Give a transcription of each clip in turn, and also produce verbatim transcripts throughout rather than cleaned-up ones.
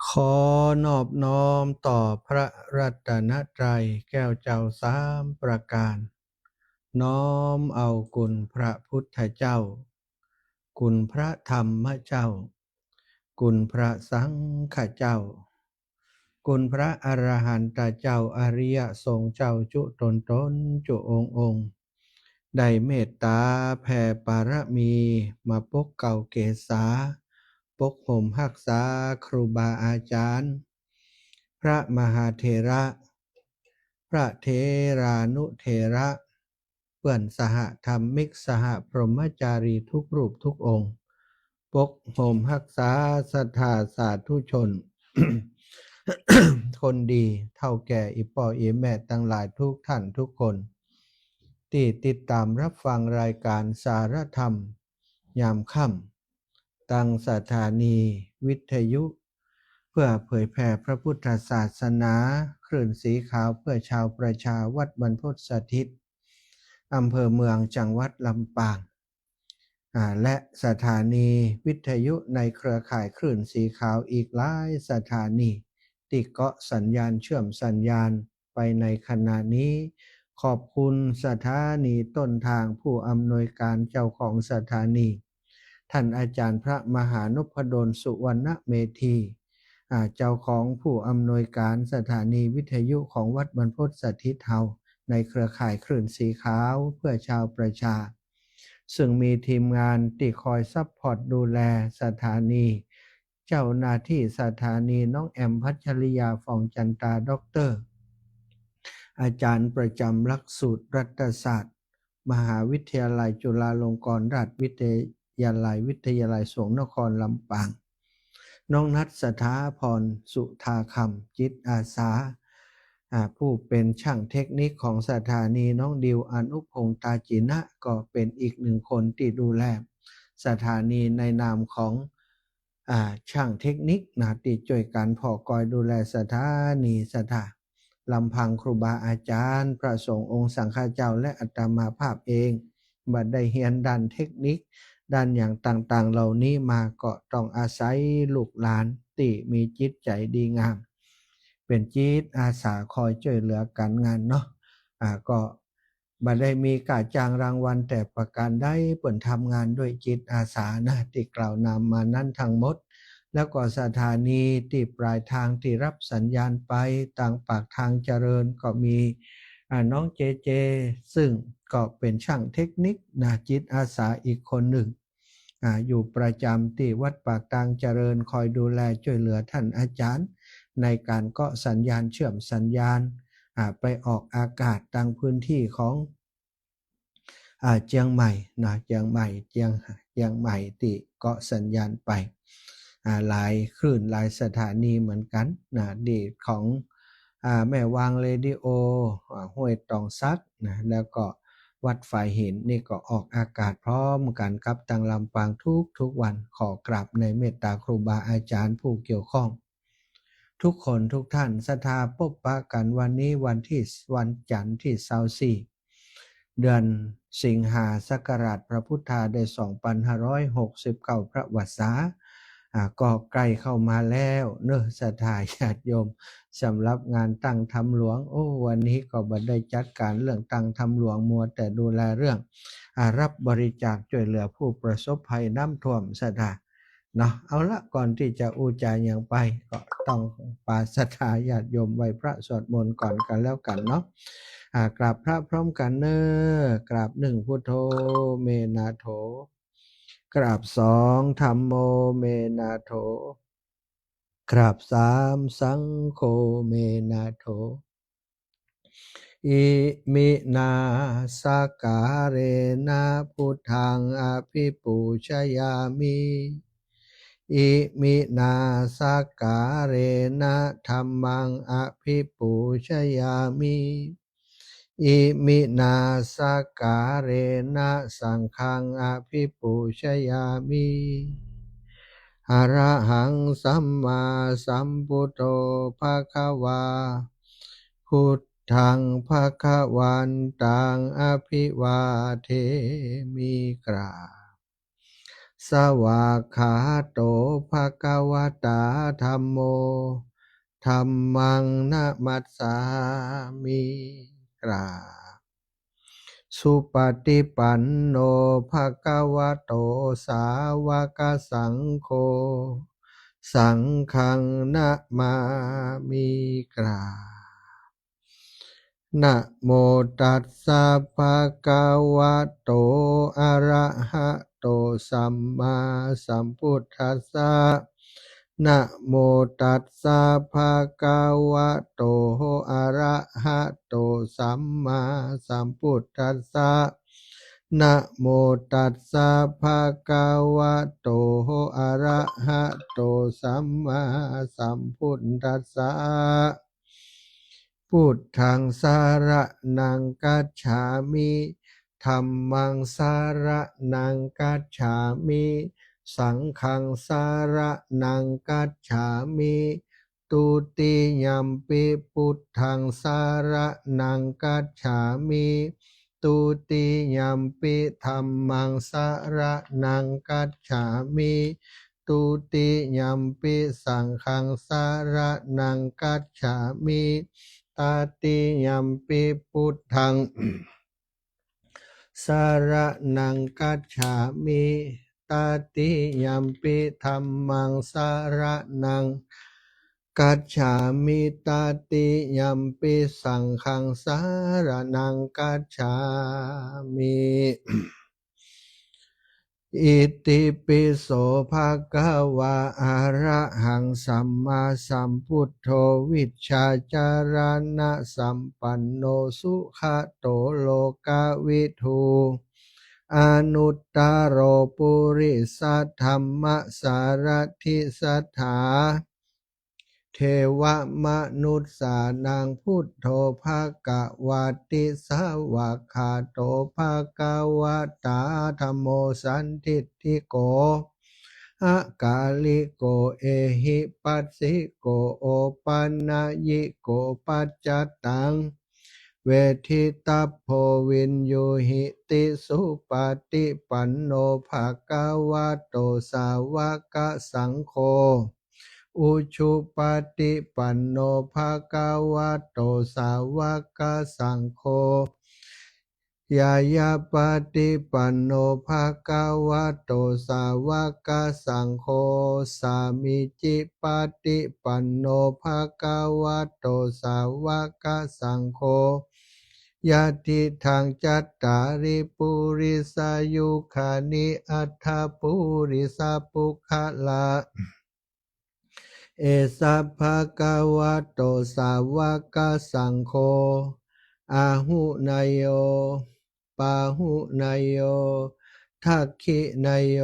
ขอนอบน้อมต่อพระรัตนตรัยแก้วเจ้าสามประการ น้อมเอาคุณพระพุทธเจ้า คุณพระธรรมเจ้า คุณพระสังฆเจ้า คุณพระอรหันตเจ้า อริยสงฆ์เจ้าจุ๊ตนๆ จุ๊องค์ๆ ได้เมตตาแผ่ปารมีมาปกเกล้าเกษา ปกห่มฮักษาครูบาอาจ๋ารย์ พระมหาเถระ พระเถรานุเถระ เปื้อนสหธรรมิก สหพรหมจารีทุกรูปทุกองค์ ปกห่มฮักษาศรัทธาสาธุชน คนดี เฒ่าแก่ อี่ป้ออี่แม่ตังหลายทุกท่านทุกคน ตี้ติดต๋ามฮับฟังรายก๋านสารธรรมยามค่ำ ตางสถานีวิทยุ เพื่อเผยแผ่พระพุทธศาสนา คลื่นสีขาวเพื่อชาวประชา วัดบรรพตสถิต อำเภอเมือง จังหวัดลำปาง อ่า และสถานีวิทยุในเครือข่ายคลื่นสีขาวอีกหลายสถานี ตี้เกาะสัญญาณ เชื่อมสัญญาณไปในขณะนี้ ขอบคุณสถานีต้นทาง ผู้อำนวยการเจ้าของสถานี ท่านอาจ๋ารย์พระมหานพดล สุวรรณเมธี อ่า เจ้าของผู้อำนวยการสถานีวิทยุของวัดบรรพตสถิตเฮา ในเครือข่ายคลื่นสีขาวเพื่อชาวประชา ซึ่งมีทีมงานตี้คอยซัพพอร์ตดูแลสถานี เจ้าหน้าที่สถานี น้องแอม พัชริยา ฟองจันตา ด็อกเตอร์ อาจ๋ารย์ประจ๋ำหลักสูตรรัฐศาสตร์ มหาวิทยาลัยจุฬาลงกรณราชวิทยาลัย วิทยาลัยสงฆ์นครลำปาง น้องนัท สถาพร สุธาคำ จิตอาสา อ่า ผู้เป๋นช่างเทคนิคของสถานี น้องดิว อนุพงษ์ตาจินะ ก็เป๋นอีกหนึ่งคนตี้ดูแลสถานีในนามของ อ่า ช่างเทคนิคนะ ตี้จ้วยกั๋นผ่อกอยดูแลสถานี สถา ลำพังครูบาอาจ๋ารย์ พระสงฆ์องค์สังฆเจ้า และอาตมาภาพเอง บ่ได้เฮียนด้านเทคนิค ด้านหยังต่างๆ เหล่านี้มา ก็ต้องอาศัยลูกหลานตี้มีจิตใจ๋ดีงาม เป๋นจิตอาสาคอยจ้วยเหลือก๋านงานเนาะ อ่า ก็ บ่ได้มีค่าจ้างรางวัลแต่ประการใด เปิ้นทำงานด้วยจิตอาสานะ ตี้กล่าวนำมานั้นทั้งหมด แล้วก็สถานีตี้ปลายทางตี้ฮับสัญญาณไปตางปากทางเจริญก็มี อ่า น้องเจเจ ซึ่งก็เป๋นช่างเทคนิคนะ จิตอาสาอีกคนหนึ่ง อ่า อยู่ประจ๋ำตี้วัดปากทางเจริญ คอยดูแลจ้วยเหลือท่านอาจ๋ารย์ ในก๋านเกาะสัญญาณ เชื่อมสัญญาณ อ่า ไปออกอากาศตางพื้นที่ของ อ่า เจียงใหม่นะ เจียงใหม่ เจียง เจียงใหม่ตี้เกาะสัญญาณไป อ่า หลายคลื่นหลายสถานีเหมือนกั๋นนะ ตี้ของ อ่า แม่วางเรดิโอ อ่า ห้วยตองสักนะ แล้วก็วัดฝายหิน นี่ก็ออกอากาศพร้อมกั๋นกับตางลำปางทุกๆ วัน ขอกราบในเมตตาครูบาอาจ๋ารย์ผู้เกี่ยวข้อง ทุกคนทุกท่าน ศรัทธาปบปะกั๋นวันนี้วันตี้ วันจันทร์ตี้ซาวสี่ เดือนสิงหา ศักราชพระพุทธาได้สองปันห้าร้อยหกสิบเก้า พระวรรษา อ่า ก็ใก้เข้ามาแล้วเนาะ ศรัทธาญาติโยม สำหรับงานตั้งธรรมหลวง โอ้ วันนี้ก็บ่ได้จัดก๋านเรื่องตั้งธรรมหลวง มัวแต่ดูแลเรื่อง อ่า ฮับบริจาคจ้วยเหลือผู้ประสบภัยน้ำท่วม ศรัทธา เนาะ เอาละ ก่อนตี้จะอู้จ๋าหยังไป ก็ต้องปาศรัทธาญาติโยมไหว้พระสวดมนต์ก่อนกั๋นแล้วกั๋นเนาะ อ่า กราบพระพร้อมกั๋นเน่อ กราบหนึ่ง พุทโธ เมนะโถ กราบสอง ธัมโม เมนะโถ กราบสาม สังโฆ เมนะโถ อิมินา สักการะนะ พุทธัง อภิปูชยามิ อิมินา สักการะนะ ธัมมัง อภิปูชยามิ อิมินา สักการะนะ สังฆัง อภิปูชยามิ อะระหัง สัมมาสัมพุทโธ ภะคะวา พุทธัง ภะคะวันตัง อะภิวาเทมิ กราบ สวากขาโต ภะคะวะตา ธัมโม ธัมมัง นะมัสสามิ กราบ สุปะฏิปันโน ภะคะวะโต สาวะกะสังโฆ สังฆัง นะมามิ กราบ นะโมตัสสะ ภะคะวะโต อะระหะโต สัมมาสัมพุทธัสสะ นะโมตัสสะ ภะคะวะโต อะระหะโต สัมมาสัมพุทธัสสะ นะโมตัสสะ ภะคะวะโต อะระหะโต สัมมาสัมพุทธัสสะ พุทธัง สะระณัง คัจฉามิ ธัมมัง สะระณัง คัจฉามิ สังฆัง สะระณัง คัจฉามิ ทุติยัมปิ พุทธัง สะระณัง คัจฉามิ ทุติยัมปิ ธัมมัง สะระณัง คัจฉามิ ทุติยัมปิ สังฆัง สะระณัง คัจฉามิ ตติยัมปิ พุทธัง สะระณัง คัจฉามิ ตติยัมปิ ธัมมัง สะระณัง คัจฉามิ ตติยัมปิ สังฆัง สะระณัง คัจฉามิ อิติปิโส ภะคะวา อะระหัง สัมมาสัมพุทโธ วิชชาจารณะสัมปันโน สุขะโต โลกะวิทู อนุตตะโร ปุริสะธัมมะสารถิสัทธา เทวะมนุสสานัง พุทโธ ภะคะวะติ สวากขาโต ภะคะวะตา ธัมโม สันทิฏฐิโก อะกาลิโก เอหิปัสสิโก โอปะนะยิโก ปัจจตัง เวททิตัพโพ วิญญูหิติ สุปะฏิปันโน ภะคะวะโต สาวะกะสังโฆ อุชุปะฏิปันโน ภะคะวะโต สาวะกะสังโฆ ญาณะปะฏิปันโน ภะคะวะโต สาวะกะสังโฆ สามีจิปะฏิปันโน ภะคะวะโต สาวะกะสังโฆ ยะติทัง จัตตาริ ปุริสายุคานิ อัตถะปุริสะปุคคละ เอสะ ภะคะวะโต สาวะกะสังโฆ อาหุเนยโย ปาหุเนยโย ทักขิเนยโย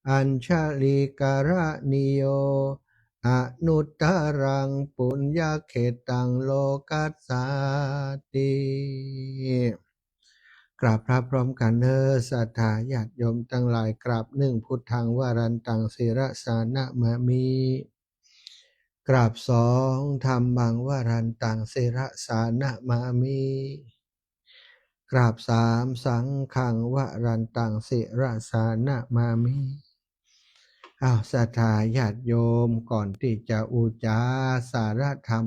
อัญชลีกะระณีโย อนุตตะรัง ปุญญะเขตตัง โลกัสสาติ กราบพระพร้อมกั๋นเน่อ ศรัทธาญาติโยมตังหลาย กราบหนึ่ง พุทธัง วะรันตัง ศิรสานะมามิ กราบสอง ธัมมัง วะรันตัง ศิรสานะมามิ กราบสาม สังฆัง วะรันตัง ศิรสานะมามิ อ้าว ศรัทธาญาติโยม ก่อนตี้จะอู้จาสารธรรม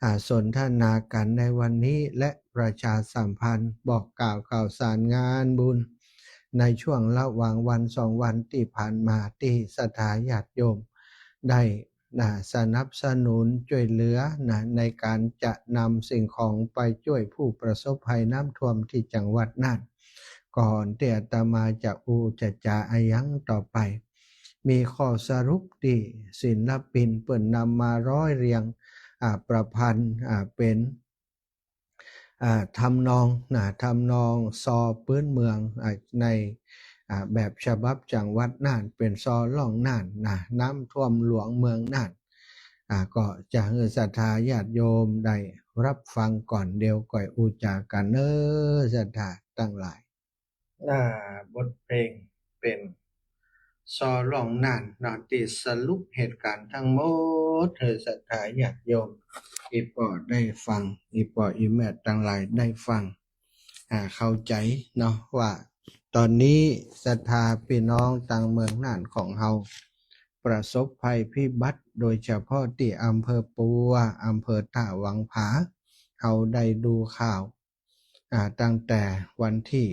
อ่า สนทนากั๋นในวันนี้ และประชาสัมพันธ์บอกกล่าวข่าวสารงานบุญ ในช่วงระหว่างวันสองวันตี้ผ่านมา ตี้ศรัทธาญาติโยมได้ นะ สนับสนุนจ้วยเหลือ นะ ในก๋านจะนำสิ่งของไปจ้วยผู้ประสบภัยน้ำท่วมตี้จังหวัดน่าน ก่อนตี้อาตมาจะอู้จะจาอะหยังต่อไป มีข้อสรุปตี้ศิลปินเปิ้นนำมาร้อยเรียง อ่า ประพันธ์ อ่า เป๋น อ่า ทำนอง นะ ทำนองซอพื้นเมือง อ่า ใน อ่า แบบฉบับจังหวัดน่าน เป๋นซอร้องน่าน นะ น้ำท่วมหลวงเมืองน่าน อ่า ก็จะหื้อศรัทธาญาติโยมได้รับฟังก่อน เดี๋ยวก่อยอู้จากั๋นเน่อ ศรัทธาตังหลาย อ่า บทเพลงเป๋นซอร้องน่านเนาะ ตี้สรุปเหตุก๋ารณ์ตังหมดหื้อศรัทธาญาติโยมอี่ป้อได้ฟัง อี่ป้ออี่แม่ตังหลายได้ฟัง อ่า เข้าใจ๋เนาะ ว่า ต๋อนนี้ศรัทธาปี้น้องตางเมืองน่านของเฮา ประสบภัยพิบัติ โดยเฉพาะตี้อำเภอปัว อำเภอต้าหวังผา เฮาได้ดูข่าว อ่า ตั้งแต่วันตี้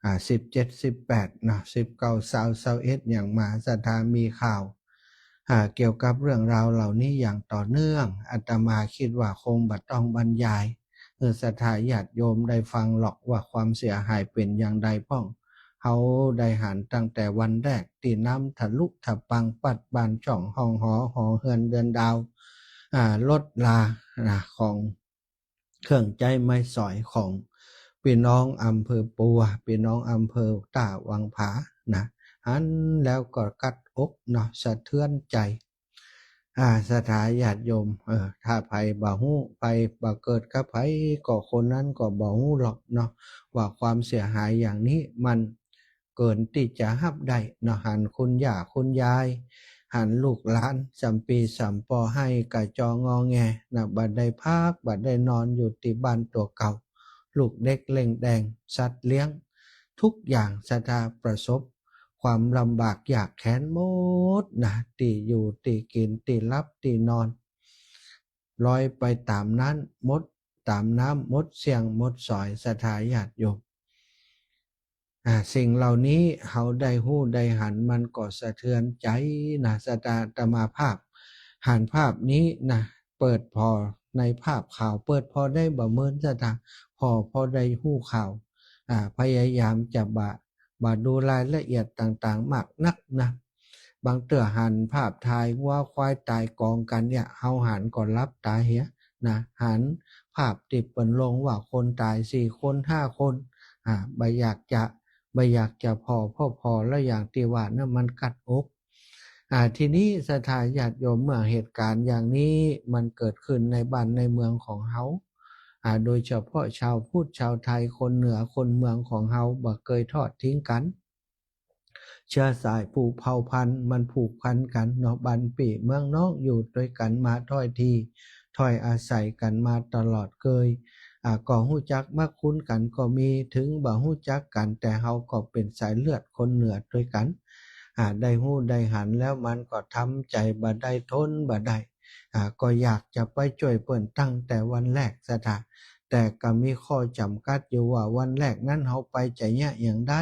อ่า สิบเจ็ด สิบแปด เนาะ สิบเก้า ซาว ซาวเอ็ด หยังมา ศรัทธามีข่าว อ่า เกี่ยวกับเรื่องราวเหล่านี้อย่างต่อเนื่อง อาตมาคิดว่าคงบ่ต้องบรรยายหื้อศรัทธาญาติโยมได้ฟังหรอกว่าความเสียหายเป๋นอย่างใดพ่อง เฮาได้หันตั้งแต่วันแรกตี้น้ำทะลุทะปังปัดบ้านช่องห้องหอ หอเฮือนเดือนดาว อ่า รถรา นะ ของ เครื่องใจ๊ไม้สอยของปี้น้องอำเภอปัว ปี้น้องอำเภอต้าหวังผา นะ หันแล้วก็กัดอกเนาะ สะเทือนใจ๋ อ่า ศรัทธาญาติโยม เออ ถ้าใผบ่ฮู้ ใผบ่เกิดกับใผ ก็คนนั้นก็บ่ฮู้หรอกเนาะ ว่าความเสียหายอย่างนี้มัน เกินตี้จะฮับได้เนาะ หันคุณย่าคุณยาย หันลูกหลานส่ำปี้ส่ำปอไห้กระจองงอแงนะ บ่ได้พักบ่ได้นอนอยู่ตี้บ้านตั๋วเก่า ลูกเด็กเล็กแดง สัตว์เลี้ยง ทุกอย่างศรัทธาประสบความลำบากยากแค้นหมดนะ ตี้อยู่ตี้กิ๋นตี้หลับตี้นอน ลอยไปต๋ามนั้นหมด ต๋ามน้ำหมดเสี้ยงหมดสอย ศรัทธาญาติโยม อ่า สิ่งเหล่านี้เฮาได้ฮู้ได้หัน มันก็สะเทือนใจ๋นะ ศรัทธา อาตมาภาพ หันภาพนี้นะ เปิดผ่อในภาพข่าว เปิดผ่อได้บ่เมินศรัทธา ผ่อผ่อได้ฮู้ข่าว อ่า พยายามจะบ่ บ่ดูรายละเอียดต่างๆ มากนักนะ บางเตื้อหันภาพถ่ายงัวควายต๋ายก๋องกั๋นเนี่ย เฮาหันก็หลับต๋าเหียนะ หันภาพตี้เปิ้นลงว่าคนต๋ายสี่คนห้าคน อ่า บ่อยากจะ บ่อยากจะผ่อ ผ่อ ผ่อแล้วอย่างตี้ว่านะ มันกัดอก อ่า ทีนี้ศรัทธาญาติโยม เมื่อเหตุก๋ารณ์อย่างนี้มันเกิดขึ้นในบ้านในเมืองของเฮา อ่า โดยเฉพาะชาวพุทธชาวไทย คนเหนือคนเมืองของเฮาบ่เกยทอดทิ้งกั๋น เชื้อสายผู้เผ่าพันธุ์มันผูกพันกั๋นเนาะ บ้านปี้เมืองน้อง อยู่ตวยกั๋นมาถ้อยที ถ้อยอาศัยกั๋นมาตลอดเกย อ่า ก็ฮู้จักมักคุ้นกั๋นก็มี เถิงบ่ฮู้จักกั๋น แต่เฮาก็เป๋นสายเลือดคนเหนือตวยกั๋น อ่า ได้ฮู้ได้หันแล้วมันก็ทำใจ๋บ่ได้ ทนบ่ได้ อ่า ก็อยากจะไปจ้วยเปิ้นตั้งแต่วันแรกศรัทธา แต่ก็มีข้อจ๋ำกัดอยู่ว่าวันแรกนั้นเฮาไปจะเยียะหยังได้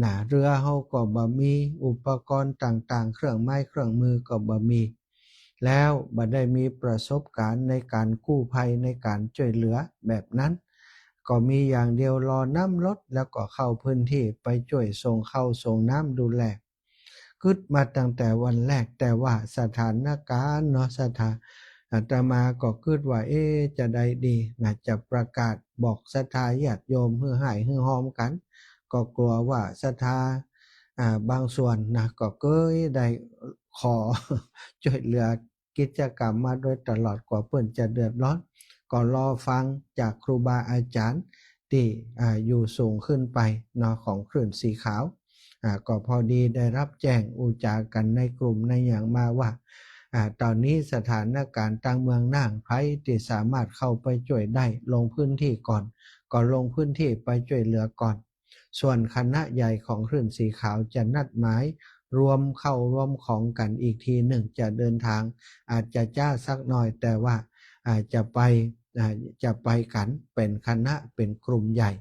นะ เฮือเฮาก็บ่มี อุปกรณ์ต่างๆ เครื่องไม้เครื่องมือก็บ่มี แล้วบ่ได้มีประสบก๋ารณ์ในก๋านกู้ภัย ในก๋านจ้วยเหลือแบบนั้น ก็มีอย่างเดียวรอน้ำลดแล้วก็เข้าพื้นตี้ไปจ้วยส่งข้าวส่งน้ำดูแล กึ๊ดมาตั้งแต่วันแรก แต่ว่าสถานก๋ารณ์เนาะศรัทธา อาตมาก็กึ๊ดว่า เอ๊ะ จะใดดีนะ จะประกาศบอกศรัทธาญาติโยมหื้อฮ้ายหื้อฮอมกั๋น ก็กั๋วว่าศรัทธา อ่า บางส่วนนะ ก็เกยได้ขอจ้วยเหลือกิจกรรมมาโดยตลอด กั๋วเปิ้นจะเดือดร้อน ก็รอฟังจากครูบาอาจ๋ารย์ตี้ อ่า อยู่สูงขึ้นไปเนาะ ของคลื่นสีขาว อ่า ก็พอดีได้ฮับแจ้งอู้จ๋ากั๋นในกลุ่มในหยังมาว่า อ่า ต๋อนนี้สถานก๋ารณ์ตางเมืองน่าน ใผตี้สามารถเข้าไปจ้วยได้ ลงพื้นตี้ก่อน ก็ลงพื้นตี้ไปจ้วยเหลือก่อน ส่วนคณะใหญ่ของคลื่นสีขาวจะนัดหมายรวมข้าวรวมของกั๋นอีกทีนึ่ง จะเดินทางอาจจะจ๊าสักหน่อย แต่ว่า อ่า จะไป อ่า จะไปกั๋นเป๋นคณะเป๋นกลุ่มใหญ่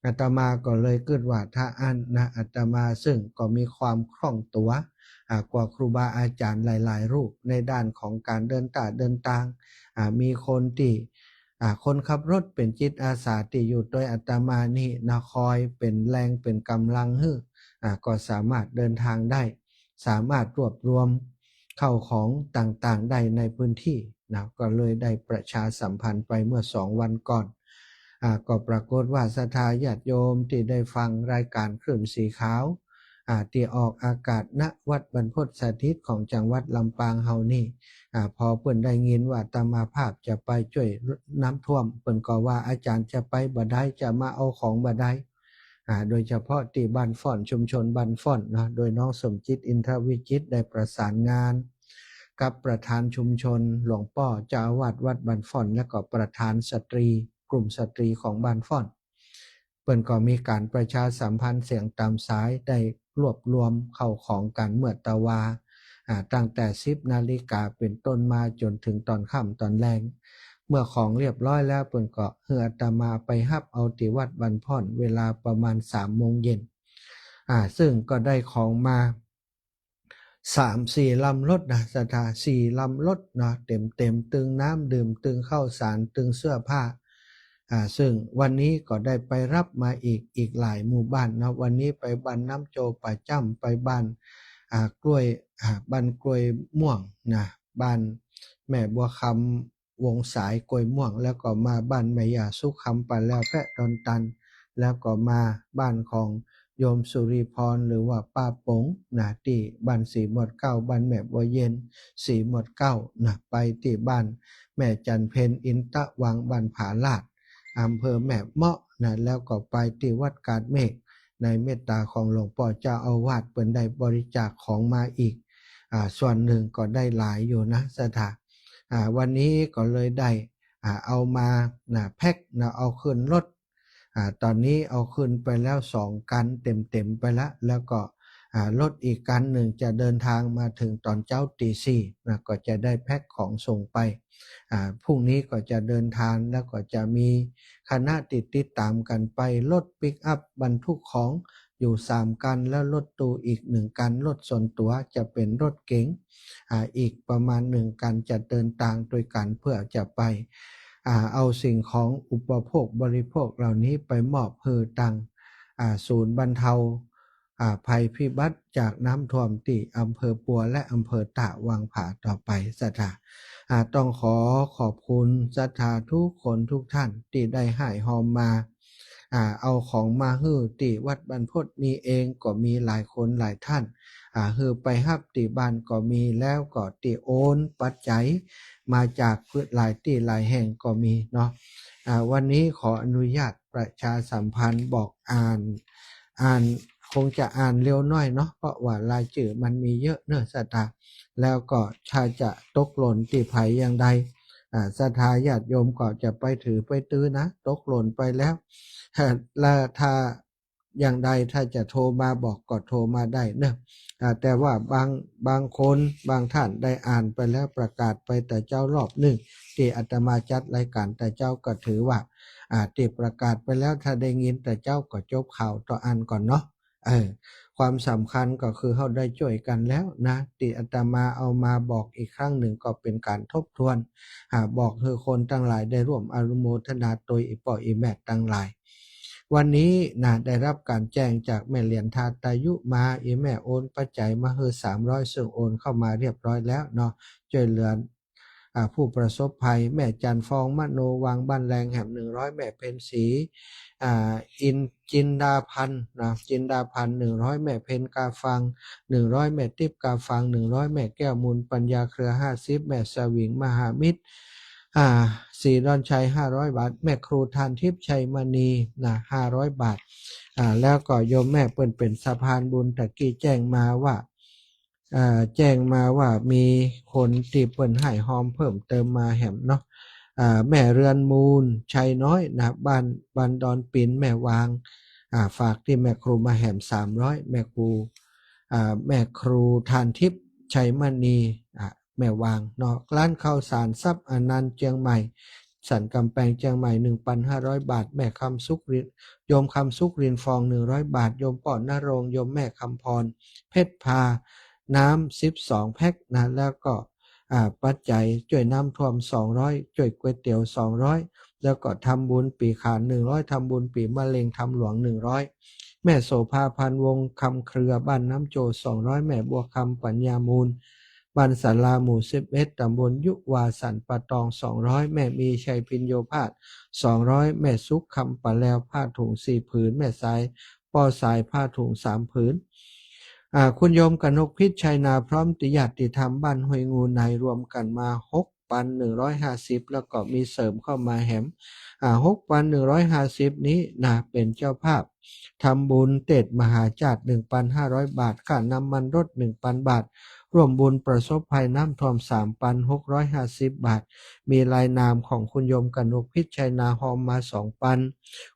อาตมาก็เลยกึ๊ดว่าถ้าอั้นนะ อาตมาซึ่งก็มีความคล่องตั๋ว อ่า กว่าครูบาอาจ๋ารย์หลายๆ รูปในด้านของก๋านเดินต้าเดินตาง อ่า มีคนตี้ อ่า คนขับรถเป๋นจิตอาสาตี้อยู่ตวยอาตมานี่นะ คอยเป๋นแฮงเป๋นก๋ำลังหื้อ อ่า ก็สามารถเดินทางได้ สามารถรวบรวมข้าวของต่างๆ ได้ในพื้นตี้นะ ก็เลยได้ประชาสัมพันธ์ไปเมื่อสองวันก่อน อ่า ก็ปรากฏว่าศรัทธาญาติโยมตี้ได้ฟังรายก๋านคลื่นสีขาว อ่า ตี้ออกอากาศ ณ วัดบรรพตสถิตของจังหวัดลำปางเฮานี่ อ่า พอเปิ้นได้ยินว่าอาตมาภาพจะไปจ้วยน้ำท่วม เปิ้นก็ว่าอาจ๋ารย์จะไปบ่ได้ จะมาเอาของบ่ได้ อ่า โดยเฉพาะตี้บ้านฟ้อน ชุมชนบ้านฟ้อนเนาะ โดยน้องสมจิต อินทวิจิตร ได้ประสานงานกับประธานชุมชน หลวงป้อเจ้าอาวาสวัดบ้านฟ้อน และก็ประธานสตรี กลุ่มสตรีของบ้านฟ้อน เปิ้นก็มีก๋านประชาสัมพันธ์เสียงต๋ามสาย ได้รวบรวมเข้าของกั๋นเมื่อตะวา อ่า ตั้งแต่สิบนาฬิกาเป๋นต้นมาจ๋นเถิงต๋อนค่ำต๋อนแลง เมื่อของเรียบร้อยแล้ว เปิ้นก็หื้ออาตมาไปฮับเอาตี้วัดบ้านพ่อน เวลาประมาณสามโมงเย็น อ่า ซึ่งก็ได้ของมา สามสี่ลำรถนะ ศรัทธา สี่ลำรถเนาะ เต็มๆ ตึงน้ำดื่ม ตึงข้าวสาร ตึงเสื้อผ้า อ่า ซึ่งวันนี้ก็ได้ไปฮับมาอีก อีกหลายหมู่บ้านเนาะ วันนี้ไปบ้านน้ำโจป่าจ้ำ ไปบ้าน อ่า กล้วย อ่า บ้านกล้วยม่วงนะ บ้านแม่บัวคำ วงสายกล้วยม่วง แล้วก็มาบ้านแม่ย่าสุขคำ ป่าแลวแพะดอนตัน แล้วก็มาบ้านของโยมสุริพร หรือว่าป้าป๋งนะ ตี้บ้านสีหมวดเก้า บ้านแม่บัวเย็น สีหมวดเก้านะ ไปตี้บ้านแม่จันเพ็ญ อินตะวัง บ้านผาลาด อำเภอแม่เมาะนะ แล้วก็ไปตี้วัดกาดเมฆ ในเมตตาของหลวงป้อเจ้าอาวาส เปิ้นได้บริจาคของมาอีก อ่า ส่วนหนึ่งก็ได้หลายอยู่นะ ศรัทธา อ่า วันนี้ก็เลยได้ อ่า เอามานะ แพ็คนะ เอาขึ้นรถ อ่า ต๋อนนี้เอาขึ้นไปแล้วสองคันเต็มๆ ไปละ แล้วก็ อ่า รถอีกคันหนึ่งจะเดินทางมาเถิงต๋อนเจ๊าตี๋สี่นะ ก็จะได้แพ็คของส่งไป อ่า พรุ่งนี้ก็จะเดินทาง แล้วก็จะมีคณะติด ติดต๋ามกั๋นไป รถปิกอัพบรรทุกของอยู่สามคัน แล้วรถตู้อีกหนึ่งคัน รถส่วนตั๋วจะเป๋นรถเก๋ง อ่า อีกประมาณหนึ่งคัน จะเดินตางตวยกั๋นเพื่อจะไป อ่า เอาสิ่งของอุปโภคบริโภคเหล่านี้ไปมอบหื้อตัง อ่า ศูนย์บรรเทา อ่า ภัยพิบัติจากน้ำท่วมตี้อำเภอปัวและอำเภอตากวางผาต่อไป ศรัทธา อ่า ต้องขอขอบคุณศรัทธาทุกคนทุกท่านตี้ได้ฮ่ายฮอมมา อ่า เอาของมาหื้อตี้วัดบ้านพ่อนนี้เองก็มีหลายคนหลายท่าน อ่า หื้อไปฮับตี้บ้านก็มี แล้วก็ตี้โอนปัจจัยมาจากพื้นหลายตี้หลายแห่งก็มีเนาะ อ่า วันนี้ขออนุญาตประชาสัมพันธ์บอกอ่าน อ่าน คงจะอ่านเร็วหน้อยเนาะ เพราะว่ารายจื้อมันมีเยอะเนาะ ศรัทธา แล้วก็ถ้าจะตกหล่นตี้ใผอย่างใด อ่า ศรัทธาญาติโยมก็จะไปถือไปตื้อนะ ตกหล่นไปแล้ว แล้วถ้าอย่างใดถ้าจะโทรมาบอกก็โทรมาได้เนาะ อ่า แต่ว่าบาง บางคนบางท่านได้อ่านไปแล้ว ประกาศไปแต่เจ๊ารอบหนึ่ง ตี้อาตมาจัดรายการแต่เจ๊าก็ถือว่า อ่า ตี้ประกาศไปแล้ว ถ้าได้ยินแต่เจ๊าก็จบข่าวต่ออั้นก่อนเนาะ เออ ความสำคัญก็คือเฮาได้จ้วยกั๋นแล้วนะ ตี้อาตมาเอามาบอกอีกครั้งหนึ่งก็เป๋นก๋านทบทวน อ่า บอกหื้อคนตังหลายได้ร่วมอนุโมทนาตวย อี่ป้ออี่แม่ตังหลาย วันนี้นะ ได้ฮับก๋านแจ้งจากแม่เหรียญทาตายุมา อี่แม่โอนปัจจัยมาหื้อสามร้อย ซึ่งโอนเข้ามาเรียบร้อยแล้วเนาะ จ้วยเหลือ อ่า ผู้ประสบภัย แม่จันทร์ฟอง มโนวัง บ้านแลงแหม หนึ่งร้อย แม่เพ็ญศรี อ่า อิน จินดาพันธ์นะ จินดาพันธ์ หนึ่งร้อย แม่เพ็ญกาฟัง หนึ่งร้อย แม่ติ๊บกาฟัง หนึ่งร้อย แม่แก้วมูลปัญญาเครือ ห้าสิบ แม่สวิงมหามิตร อ่า ศรีดอนชัย ห้าร้อย บาท แม่ครูทานทิพย์ชัยมณีนะ ห้าร้อย บาท อ่า แล้วก็โยมแม่เปิ้นเป๋นสะพานบุญ ตะกี้แจ้งมาว่า อ่า แจ้งมาว่ามีคนตี้เปิ้นฮ่ายฮอมเพิ่มเติมมาแหมเนาะ อ่า แม่เรือนมูล ชัยน้อยนะ บ้าน บ้านดอนปิน แม่วาง อ่า ฝากตี้แม่ครูมาแหม สามร้อย แม่ครู อ่า แม่ครูทานทิพย์ชัยมณี อ่า แม่วางเนาะ ร้านข้าวสารทรัพย์อนันต์เจียงใหม่ สันกำแปงเจียงใหม่ หนึ่งพันห้าร้อย บาท แม่คำสุขริน โยมคำสุขรินฟอง หนึ่งร้อย บาท โยมป้อนณรงค์ โยมแม่คำพร เพชรพา น้ำ สิบสอง แพ็คนะ แล้วก็ อ่า ปัจจัยจ้วยน้ำท่วม สองร้อย จ้วยก๋วยเตี๋ยว สองร้อย แล้วก็ทำบุญปี๋ขาน หนึ่งร้อย ทำบุญปี๋มะเร็งถ้ำหลวง หนึ่งร้อย แม่โสภา พันวงศ์ คำเครือ บ้านน้ำโจ สองร้อย แม่บัวคำ ปัญญามูล บ้านศาลา หมู่ สิบเอ็ด ตำบลยุวา สันป่าตอง สองร้อย แม่มีชัย พิญโญภาส สองร้อย แม่สุขคำ ป่าแลว ผ้าถุง สี่ ผืน แม่สาย ป้อสาย ผ้าถุง สาม ผืน อ่า คุณโยมกนกพิษ ชัยนา พร้อมตี้ญาติธรรมบ้านห้วยงูใน รวมกั๋นมา หกพันหนึ่งร้อยห้าสิบ แล้วก็มีเสริมเข้ามาแหม อ่า หกพันหนึ่งร้อยห้าสิบ นี้นะ เป๋นเจ้าภาพทำบุญเตศมหาชาติ หนึ่งพันห้าร้อย บาท ค่าน้ำมันรถ หนึ่งพัน บาท ร่วมบุญประสบภัยน้ำท่วม สามปันหกร้อยห้าสิบบาท มีลายนามของคุณโยมกนกพิชชัยนาฮอมมา สองปัน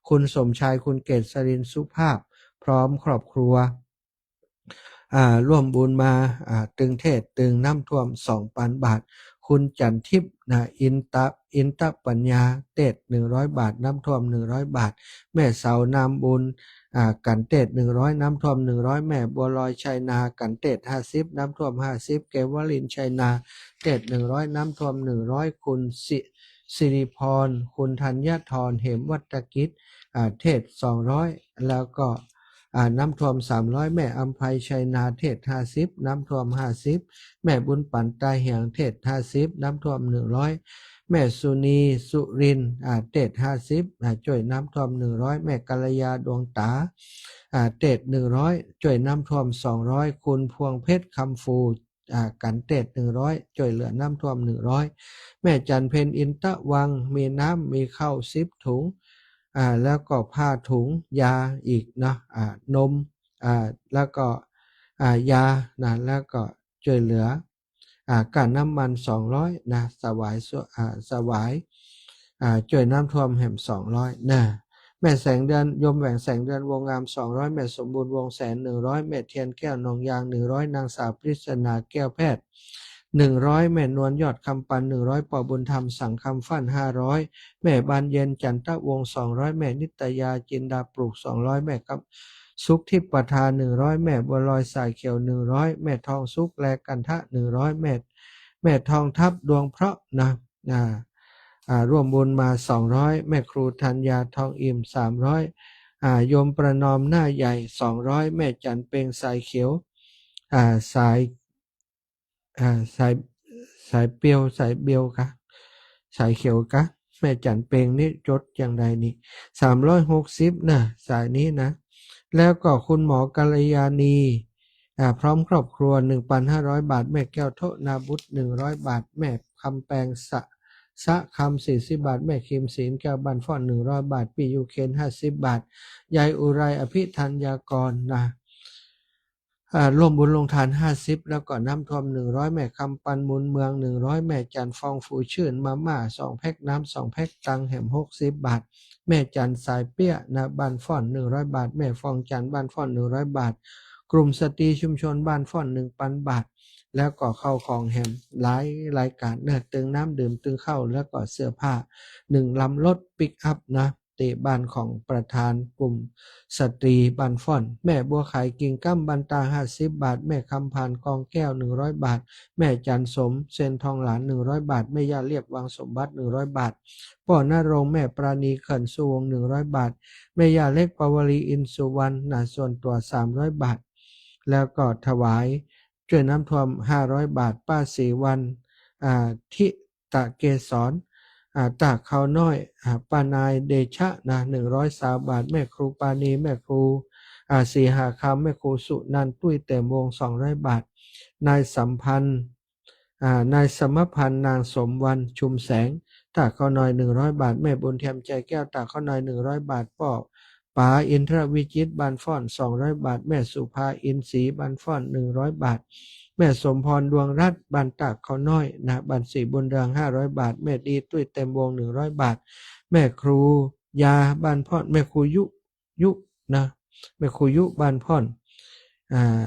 คุณสมชาย คุณเกษรินทร์ สุภาพ พร้อมครอบครัว อ่า ร่วมบุญมา อ่า ตึงเทศน์ตึงน้ำท่วม สองปันบาท คุณจันทิพย์นะ อินตะ อินตะปัญญา เทศน์ หนึ่งร้อยบาท น้ำท่วม หนึ่งร้อยบาท แม่เสา นามบุญ อ่า กั๋นเทศน์ หนึ่งร้อย น้ำท่วม หนึ่งร้อย แม่บัวลอย ชัยนา กั๋นเทศน์ ห้าสิบ น้ำท่วม ห้าสิบ เกวลินทร์ ชัยนา เทศน์ หนึ่งร้อย น้ำท่วม หนึ่งร้อย คุณสิ สิริพร คุณธัญธร เหมวัฒกิจ อ่า เทศน์ สองร้อย แล้วก็ อ่า น้ำท่วม สามร้อย แม่อำไพ ชัยนา เทศน์ ห้าสิบ น้ำท่วม ห้าสิบ แม่บุญปั๋น ตาเหียง เทศน์ ห้าสิบ น้ำท่วม หนึ่งร้อย แม่สุนี สุรินทร์ อ่า เทศน์ ห้าสิบ อ่า จ้วยน้ำท่วม หนึ่งร้อย แม่กัลยา ดวงต๋า อ่า เทศน์ หนึ่งร้อย จ้วยน้ำท่วม สองร้อย คุณพวงเพชร คำฟู อ่า กั๋นเทศน์ หนึ่งร้อย จ้วยเหลือน้ำท่วม หนึ่งร้อย แม่จันเพ็ญ อินตะวัง มีน้ำมีข้าว สิบ ถุง อ่า แล้วก็ผ้าถุง ยาอีกเนาะ อ่า นม อ่า แล้วก็ อ่า ยานะ แล้วก็จ้วยเหลือ อ่า ก้าน้ำมัน สองร้อย นะ ถวายส่วน อ่า ถวาย อ่า จ้วยน้ำท่วมแหม สองร้อย นะ แม่แสงเดือน โยมแหว่งแสงเดือน วงงาม สองร้อย แม่สมบูรณ์ วงแสน หนึ่งร้อย แม่เทียนแก้ว หนองยาง หนึ่งร้อย นางสาวปริศนา แก้วแพทย์ หนึ่งร้อย แม่นวล ยอดคำปัน หนึ่งร้อย ป้อบุญธรรม สังคำฟั่น ห้าร้อย แม่บานเย็น จันทวงศ์ สองร้อย แม่นิตยา จินดาปลูก สองร้อย แม่คำสุข ทิพย์ประทา หนึ่งร้อย แม่บัวลอย สายเขียว หนึ่งร้อย แม่ทองสุข แลกันทะ หนึ่งร้อย แม่ แม่ทองทัพ ดวงเพราะ นะ อ่า อ่า ร่วมบุญมา สองร้อย แม่ครูธัญญา ทองอิ่ม สามร้อย อ่า โยมประนอม หน้าใหญ่ สองร้อย แม่จันเปง สายเขียว อ่า สาย อ่า สาย สายเปียว สายเบียวกะ สายเขียวกะ แม่จันเปงนี่จดอย่างใดนี่ สามร้อยหกสิบ นะ สายนี้นะ แล้วก็คุณหมอกัลยาณี อ่า พร้อมครอบครัว หนึ่งปันห้าร้อยบาท แม่แก้วโทนาบุตร หนึ่งร้อยบาท แม่คำแปง สะ สะคำ สี่สิบบาท แม่คิม ศีลแก้ว บ้านฟ้อน หนึ่งร้อยบาท ปี้ยูเคน ห้าสิบบาท ยายอุไร อภิธัญญากร นะ อ่า ร่วมบุญโฮงทาน ห้าสิบ แล้วก็น้ำท่วม หนึ่งร้อย แม่คำปัน มูลเมือง หนึ่งร้อย แม่จัน ฟองฟูชื่น มาม่า สองแพ็ค น้ำ สองแพ็ค ตังแหม หกสิบบาท แม่จัน สายเปี้ย นะ บ้านฟ้อน หนึ่งร้อยบาท แม่ฟองจัน บ้านฟ้อน หนึ่งร้อยบาท กลุ่มสตรีชุมชนบ้านฟ้อน หนึ่งปันบาท แล้วก็ข้าวของแหมหลายรายการเนอะ ตึงน้ำดื่ม ตึงข้าว แล้วก็เสื้อผ้า หนึ่งลำรถปิกอัพนะ ตี้บ้านของประธานกลุ่มสตรีบ้านฟ้อน แม่บัวไข กิ่งก้ำ บ้านตา ห้าสิบบาท แม่คำผ่าน กองแก้ว หนึ่งร้อยบาท แม่จันสม เซนทองหลาน หนึ่งร้อยบาท แม่ย่าเรียบ วังสมบัติ หนึ่งร้อยบาท ป้อณรงค์ แม่ปราณี เขื่อนสุวงศ์ หนึ่งร้อยบาท แม่ย่าเล็ก ปวลี อินสุวรรณ นะ ส่วนตั๋ว สามร้อยบาท แล้วก็ถวายจ้วยน้ำท่วม ห้าร้อยบาท ป้าศรีวรรณ อ่า ทิตะเกษร อ่า ตากเขาน้อย อ่า ป้านายเดชะ นะ หนึ่งร้อยซาวบาท แม่ครูปาณี แม่ครู อ่า ศรีหาคำ แม่ครูสุนันท์ ตุ้ยเต็มวงศ์ สองร้อยบาท นายสัมพันธ์ อ่า นายสมพันธ์ นางสมวรรณ ชุมแสง ตากเขาน้อย หนึ่งร้อยบาท แม่บุญเทียม ใจแก้ว ตากเขาน้อย หนึ่งร้อยบาท ป้อป๋า อินทรวิจิตร บ้านฟ้อน สองร้อยบาท แม่สุภา อินทรี บ้านฟ้อน หนึ่งร้อยบาท แม่สมพร ดวงรัตน์ บ้านตากเขาน้อย นะ บ้านศรีบุญเรือง ห้าร้อยบาท แม่ดี ตุ้ยเต็มวงศ์ หนึ่งร้อยบาท แม่ครูยา บ้านฟ้อน แม่ครูยุ ยุ นะ แม่ครูยุ บ้านฟ้อน อ่า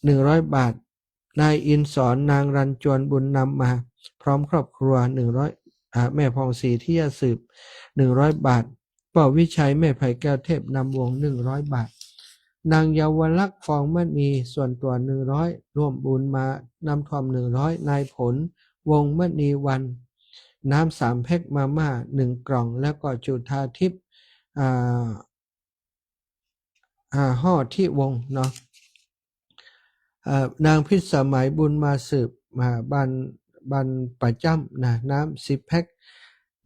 หนึ่งร้อยบาท นายอินสอน นางรันจวน บุญนำมา พร้อมครอบครัว หนึ่งร้อย อ่า แม่ผ่องศรี ทิยะสืบ หนึ่งร้อยบาท ป้อวิชัย แม่ไพแก้ว เทพนำวงศ์ หนึ่งร้อยบาท นางเยาวลักษณ์ ฟองมณี ส่วนตั๋ว หนึ่งร้อย ร่วมบุญมา น้ำท่วม หนึ่งร้อย นายผล วงศ์มณีวรรณ น้ำสามแพ็ค มาม่า หนึ่งกล่อง แล้วก็จุฑาทิพย์ อ่า อ่า ฮ่อทิวงศ์เนาะ เอ่อ นางพิสมัย บุญมาสืบ อ่า บ้าน บ้านป่าจ้ำนะ น้ำสิบแพ็ค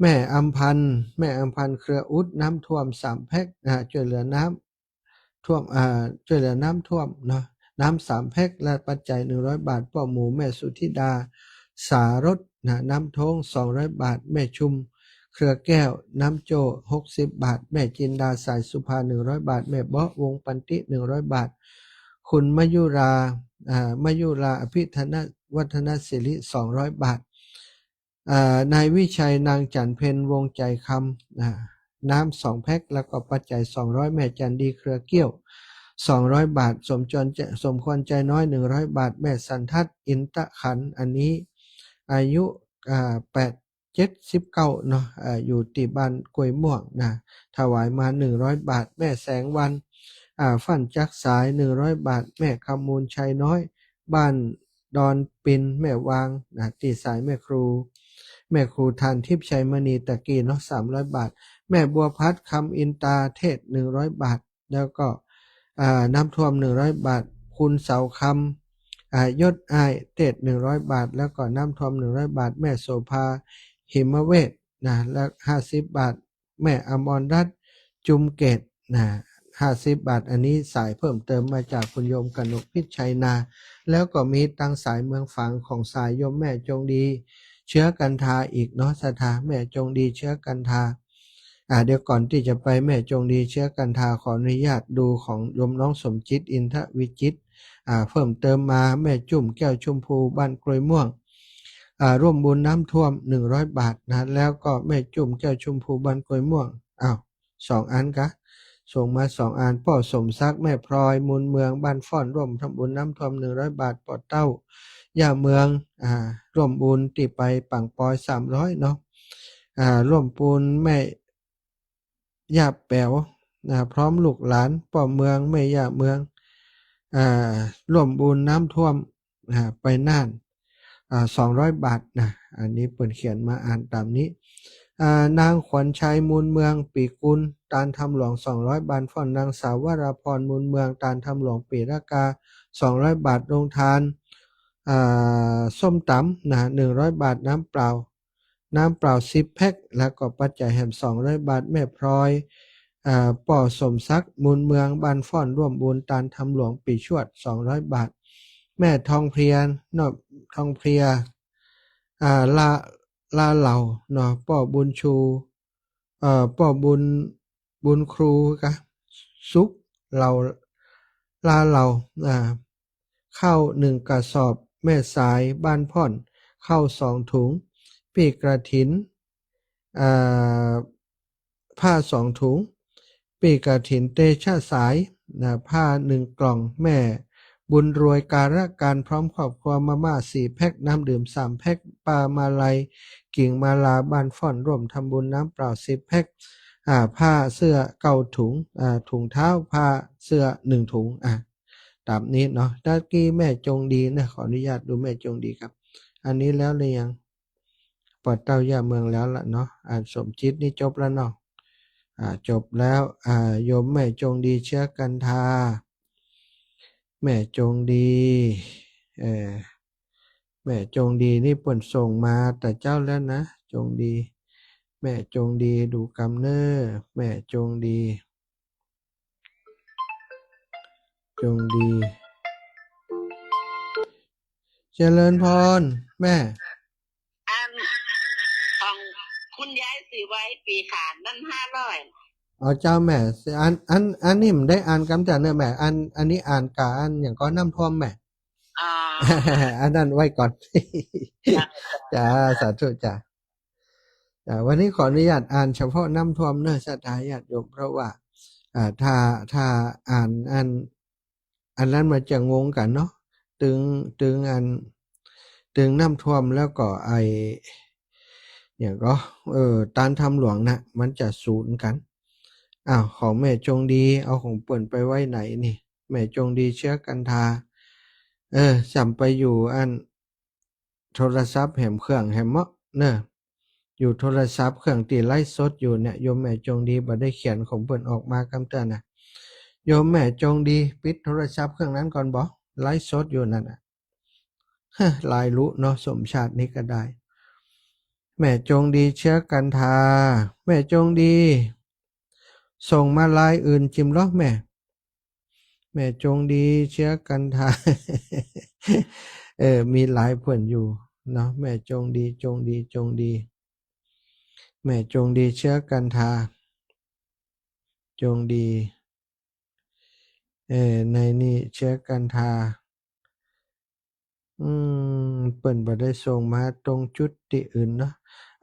แม่อำพันธ์ แม่อำพันธ์ เครืออุด น้ำท่วม สามแพ็ค อ่า จ้วยเหลือน้ำท่วม อ่า จ้วยเหลือน้ำท่วมเนาะ น้ำสามแพ็ค และปัจจัย หนึ่งร้อยบาท ป้อหมู แม่สุธิดา สารสนะ น้ำท่วม สองร้อยบาท แม่ชุม เครือแก้ว น้ำโจ้ หกสิบบาท แม่จินดา สายสุภา หนึ่งร้อยบาท แม่เบาะ วงศ์ปันติ หนึ่งร้อยบาท คุณมยุรา อ่า มยุรา อภิธนวัฒนศิริ สองร้อยบาท อ่า นายวิชัย นางจันทร์เพ็ญ วงศ์ใจคำ อ่า น้ำสองแพ็ค แล้วก็ปัจจัยสองร้อย แม่จันดี เครือเกี้ยว สองร้อยบาท สมจร สมควรใจน้อย หนึ่งร้อยบาท แม่สันทัด อินทขันธ์ อันนี้อายุ อ่า แปด เจ็ดสิบเก้าเนาะ อ่า อยู่ตี้บ้านกล้วยม่วงนะ ถวายมา หนึ่งร้อยบาท แม่แสงวัน อ่า ฟั่นจักสาย หนึ่งร้อยบาท แม่คำมูล ชัยน้อย บ้านดอนปิน แม่วางนะ ตี้สายแม่ครู แม่ครูทานทิพย์ ชัยมณี ตะกี้เนาะ สามร้อยบาท แม่บัวพัด คำอินตา เทศ หนึ่งร้อยบาท แล้วก็ อ่า น้ำท่วม หนึ่งร้อยบาท คุณเสาคำ อ่า ยศอ้าย เทศ หนึ่งร้อยบาท แล้วก็น้ำท่วม หนึ่งร้อยบาท แม่โสภา หิมเวทนะ และ ห้าสิบบาท แม่อมรรัตน์ จุมเกตนะ ห้าสิบบาท อันนี้สายเพิ่มเติมมาจากคุณโยมกนกพิชชัยนา แล้วก็มีตังสายเมืองฝางของสายโยมแม่จงดี เชื้อกันทาอีกเนาะ ศรัทธา แม่จงดี เชื้อกันทา อ่า เดี๋ยวก่อนตี้จะไปแม่จงดี เชื้อกันทา ขออนุญาตดูของโยมน้องสมจิต อินทวิจิตร อ่า เพิ่มเติมมา แม่จุ่ม แก้วชมพู บ้านกล้วยม่วง อ่า ร่วมบุญน้ำท่วม หนึ่งร้อยบาทนะ แล้วก็แม่จุ่ม แก้วชมพู บ้านกล้วยม่วง อ้าว สองอันกะ ส่งมาสองอัน ป้อสมศักดิ์ แม่พลอย มูลเมือง บ้านฟ้อน ร่วมทำบุญน้ำท่วม หนึ่งร้อยบาท ป้อเต้า ย่าเมือง อ่า ร่วมบุญตี้ไปปางปอย สามร้อยเนาะ อ่า ร่วมบุญแม่ย่าแป๋ว อ่า พร้อมลูกหลาน ป้อเมือง แม่ย่าเมือง อ่า ร่วมบุญน้ำท่วม อ่า ไปน่าน อ่า สองร้อยบาทนะ อันนี้เปิ้นเขียนมา อ่านต๋ามนี้ อ่า นางขวัญชัย มูลเมือง ปีกุล ตานทำหลวง สองร้อยบาท ฟ้อน นางสาววราพร มูลเมือง ตานทำหลวง ปีละกา สองร้อยบาท โรงทาน อ่า ส้มต๋ำนะ หนึ่งร้อยบาท น้ำเปล่า น้ำเปล่า สิบแพ็ค แล้วก็ปัจจัยแหม สองร้อยบาท แม่พลอย อ่า ป้อสมศักดิ์ มูลเมือง บ้านฟ้อน ร่วมบุญตานทำหลวง ปีชวด สองร้อยบาท แม่ทองเพลียเนาะ ทองเพลีย อ่า ลา ลาเหล่าเนาะ ป้อบุญชู เอ่อ ป้อบุญ บุญครูกะ สุขเหล่า ลาเหล่า อ่า ข้าวหนึ่งกระสอบ แม่สาย บ้านพ่อน ข้าวสองถุง ปี้กระถิน อ่า ผ้าสองถุง ปี้กระถิน เตชะสาย นะ ผ้าหนึ่งกล่อง แม่บุญรวย การะการ พร้อมครอบครัว มาม่าสี่แพ็ค น้ำดื่มสามแพ็ค ปามาลัย กิ่งมาลา บ้านฟ้อน ร่วมทำบุญน้ำเปล่าสิบแพ็ค อ่า ผ้าเสื้อเก้าถุง อ่า ถุงเท้า ผ้าเสื้อหนึ่งถุง อ่า ต๋ามนี้เนาะ ตะกี้แม่จงดีนะ ขออนุญาตดูแม่จงดีครับ อันนี้แล้วหรือยัง ป้อเต้าย่าเมืองแล้วละเนาะ อ่า สมจิตนี่จบแล้วเนาะ อ่า จบแล้ว อ่า โยมแม่จงดี เชื้อกันทา แม่จงดี เอ่อ แม่จงดีนี่เปิ้นส่งมาแต่เจ๊าแล้วนะ จงดี แม่จงดี ดูกำเน้อ แม่จงดี จงดี เจริญพร แม่ อันของคุณยายศรีไว ปีขานนั่น ห้าร้อย เอาเจ้าแม่ อัน อัน อันนี้มันได้อ่านกำจัดเน้อแม่ อัน อันนี้อ่านกาอันอย่างก็น้ำท่วมแม่ อ๋อ อันนั้นไว้ก่อน จ้ะ จ้ะ สาธุจ้ะ จ้ะ วันนี้ขออนุญาตอ่านเฉพาะน้ำท่วมเน้อ ศรัทธาญาติโยม เพราะว่า อ่า ถ้า ถ้าอ่านอัน อันนั้นมันจะงงกั๋นเนาะ ตึง ตึงอัน ตึงน้ำท่วมแล้วก็ไอ้ อย่างก็ เออ ตานทำหลวงนะ มันจะสูนกั๋น อ้าว ของแม่จงดี เอาของเปิ้นไปไว้ไหนนี่ แม่จงดี เชื้อกันทา เออ ส่ำไปอยู่อัน โทรศัพท์แหมเครื่องแหมเมาะเน้อ อยู่โทรศัพท์เครื่องตี้ไลฟ์สดอยู่เนี่ย โยมแม่จงดีบ่ได้เขียนของเปิ้นออกมากำเตื้อนะ โยมแม่จงดี ปิดโทรศัพท์เครื่องนั้นก่อนบ่ ไลฟ์สดอยู่นั่นน่ะ ฮะ ลายลุเนาะ สมชาตินี่ก็ได้ แม่จงดี เชื้อกันทา แม่จงดี ส่งมาลายอื่นจิมลอแม่ แม่จงดี เชื้อกันทา เออ มีหลายเปิ้นอยู่เนาะ แม่จงดี จงดี จงดี แม่จงดี เชื้อกันทา จงดี เออ ในนี่ เชื้อกันทา อืม เปิ้นบ่ได้ส่งมาตรงจุดตี้อื่นเนาะ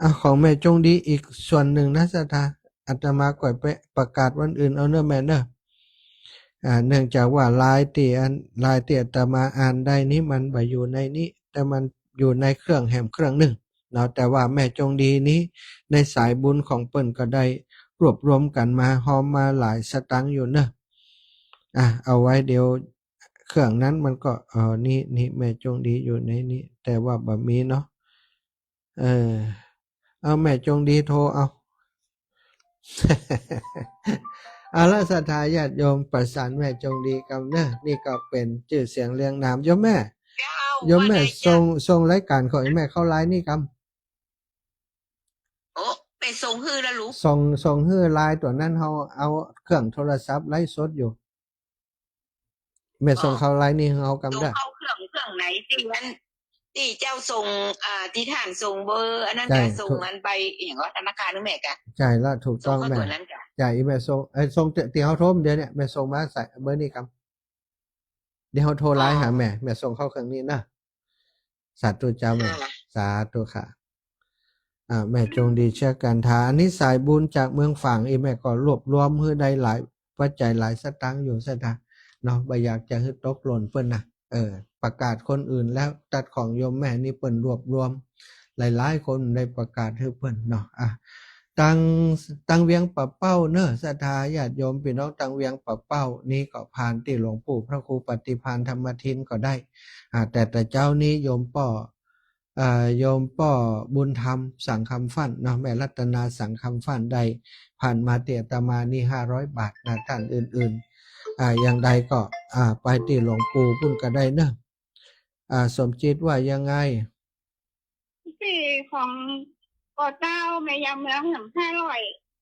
อ่ะ ของแม่จงดีอีกส่วนนึ่งนะศรัทธา อาตมาก่อยไปประกาศวันอื่นเอาเน่อแม่เน่อ อ่า เนื่องจากว่าลายตี้อัน ลายตี้อาตมาอ่านได้นี้มันบ่อยู่ในนี้ แต่มันอยู่ในเครื่องแหมเครื่องนึ่งเนาะ แต่ว่าแม่จงดีนี้ในสายบุญของเปิ้นก็ได้รวบรวมกั๋นมาฮอมมาหลายสตางค์อยู่เน่อ อ่ะ เอาไว้เดี๋ยวเครื่องนั้นมันก็ เออ นี่ นี่แม่จงดีอยู่ในนี้ แต่ว่าบ่มีเนาะ เออ เอาแม่จงดีโทรเอา เอาละศรัทธาญาติโยมประสานแม่จงดีกำเน่อ นี่ก็เป๋นจื้อเสียงเรียงนาม โยมแม่ เจ้า โยมแม่ ว่าไงเจ้า ส่ง ส่งรายการของแม่เข้าไลน์นี่กำ โอ้ ไปส่งหื้อละลูก ส่ง ส่งหื้อไลน์ตั๋วนั้น เฮาเอาเครื่องโทรศัพท์ไลฟ์สดอยู่ แม่ส่ง อ๋อ เข้าไลน์นี่เฮากำ ส่ง ได้ เข้าเครื่อง เครื่องไหนตี้อัน ตี้เจ้าส่ง อ่า ตี้ต้านส่งเบอร์อันนั้น ใจ้ ก็ส่ง ถูก อันใบอะหยังวะ ธนาคารหื้อแม่กะ ใจ้ละ ถูกต้อง ส่งเข้า แม่ ตั๋วนั้นกะ ใจ้ อีแม่ส่ง เอ้ย ส่งตี้ ตี้เฮาโทรเดี๋ยวนี้ แม่ส่งมาใส่เบอร์นี่กำ เดี๋ยวเฮาโทรไลน์หา อ๋อ แม่ แม่ส่งเข้าเครื่องนี้นะ สาธุเจ้าแม่ อ่า สาธุค่ะ อ่า แม่จงดีเชื้อกันทา อันนี้สายบุญจากเมืองฝาง อีแม่ก็รวบรวมหื้อได้หลายปัจจัยหลายสตางค์อยู่ศรัทธาเนาะ บ่อยากจะหื้อตกหล่นเปิ้นนะ เออ ประกาศคนอื่นแล้ว ตั๊ดของโยมแม่นี่เปิ้นรวบรวม หลายๆ คนได้ประกาศหื้อเปิ้นเนาะ อ่ะ ตัง ตังเวียงป่าเป้าเน่อ ศรัทธาญาติโยมพี่น้องตังเวียงป่าเป้า นี่ก็ผ่านตี้หลวงปู่พระครูปฏิภาณธรรมทินก็ได้ อ่า แต่ แต่เจ๊านี้โยมป้อ อ่า โยมป้อบุญธรรมสังคำฟั่นเนาะ แม่รัตนาสังคำฟั่นได้ผ่านมาตี้อาตมานี่ห้าร้อยบาทนะ ต้านอื่นๆ อ่า อย่างใดก็ อ่า ไปตี้หลวงปู่ปุ้นก็ได้เน่อ อ่า สมจิตว่ายังไง ตี้ของป้อเจ้าแม่ยาเมืองห้าร้อย